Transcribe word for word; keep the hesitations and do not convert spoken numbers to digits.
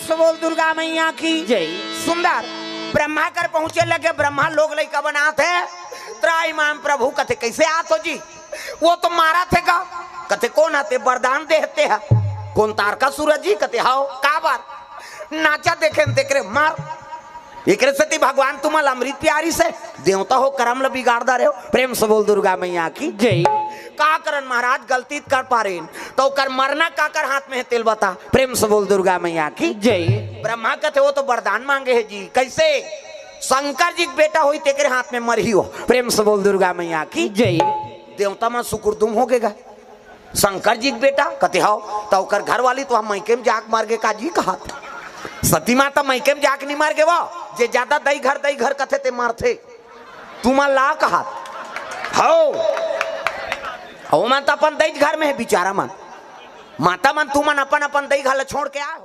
से बोल दुर्गा मैया की जय। सुंदर ब्रह्मा कर पहुंचे लगे, ब्रह्मा लोग लइका बनात हे। त्राहिमाम प्रभु कथे, "कैसे आत हो जी?" "वो तो मारत हे गा।" कथे, "कोन हते वरदान देहते ह?" "कोन तारकासुर जी?" कथे, "हव।" "काबर?" "नाचा देखेन तेकरे मार।" एकरे सेती भगवान तुमन ल अमृत पियारिस हे, देवता हो करम ल बिगाड़ डारे हो। प्रेम से बोल दुर्गा मैया की जय। का करन महाराज, गलती त कर पारेन, त ओकर मरना काकर हाथ में हे तेला बता। प्रेम से बोल दुर्गा मैया की जय। ब्रह्मा कथे, "वो तो वरदान मांगे हे जी।" "कैसे?" "शंकर जी के बेटा होई तेकरे हाथ में मरही हो।" प्रेम से बोल दुर्गा मैया की जय। देवता मन सुकुरदुम हो गे गा। "शंकर जी के बेटा?" कथे, "हव।" "त ओकर घरवाली तो ह मइके में जाके मर गे का जी?" कहत, "सती माता मइके में जाके नहीं मर गे वो, जे ज्यादा दई घर दई घर कथे ते मरथे। तुमन ला कहत हव, ओमन त अपन दई घर में हे बिचारा मन। माता मन तुमन अपन अपन दई घर ल छोड़ के आए हो।"